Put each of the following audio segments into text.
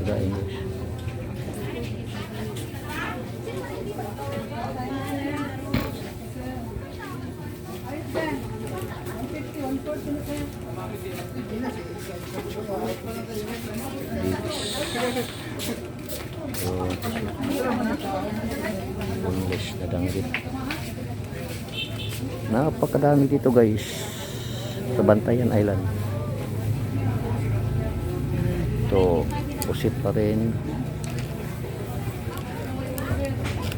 Daing guys. Dilis. So, boneless na danggit. Napakadami dito guys sa Bantayan Island. Ito, pusit pa rin.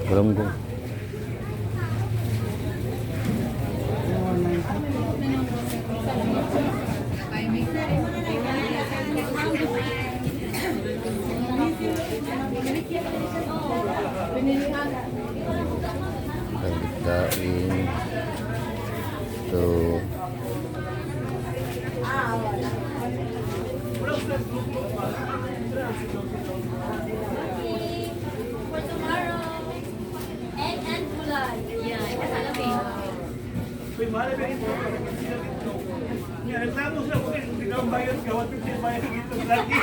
Galunggong. Danggit daing. Ito. For tomorrow, egg and gulay. Yeah, kasalabi. Uy, mahal ba ito? Nga, reklamo sila kung hindi ka bayad ka, 150 bayad dito lagi.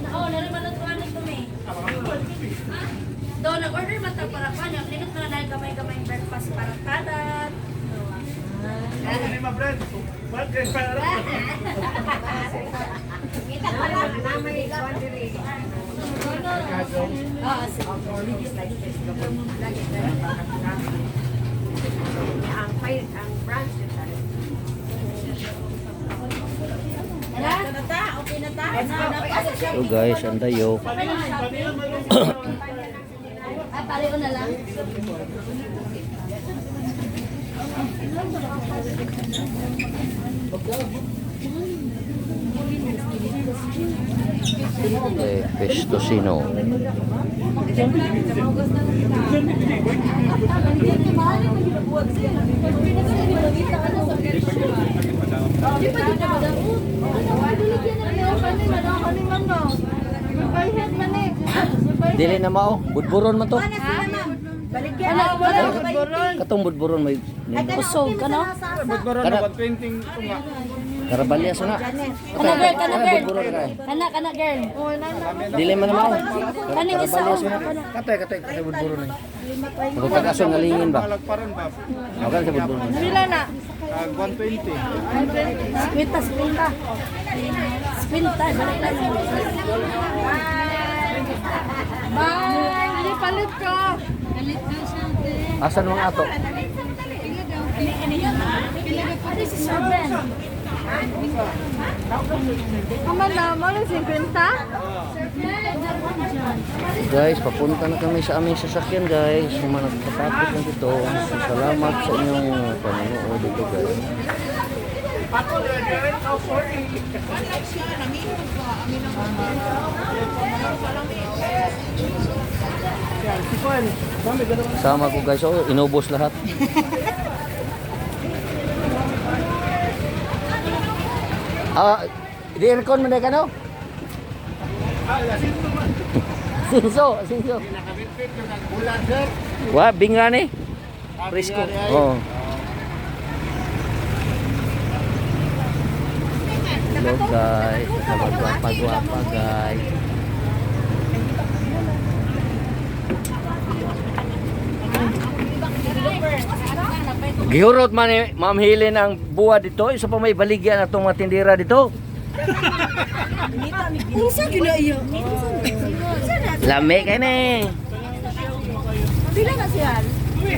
Oo, narin malutuan nito may. Do, nag-order man ta para kanya. Plinot na lang gamay-gamay breakfast para kadat. Ako ni ma brand. Mahal kayo para. Oo, sige. Ang branch yun sa Na ta, okay na ta. So guys, ang dayo. Ah, pareho na lang. Eh, Pestosino. Dili na mao, budburon man to. Katong budburon may Kusog ka no? Kana Karabalya sa na. Kana girl, kana girl. Budburon na kay. Kana, kana girl. Dili man na mao. Kaning isa Karabalya oh. sa na. Katoy katoy katoy budburon na. Magkakaso nga lingin ba? Palagparan ba? Okay sa budburon. Pila na? Tag 120. Squinta, squinta. Squinta, balik na. Bye! Hindi palit ko. Asan mga ato? This is Sir Ben. Kaman na, mo na 50? Guys, papunta na kami sa aming sasakyan guys. Kung mga nagtatapos lang dito. Salamat sa inyong panonood dito guys. Sama ko guys, oh, inubos lahat. Ah, di aircon man ka no? Sinso, sinso. Wa binga ni. Presko. Oh. Hello guys, gwapa-gwapa guys. Gihurot man ni Ma'am Helen ang buwa dito, isa pa may baligyan atong mga tindera dito. Unsa gyud na iya? Lami kay ni. Pila na siya?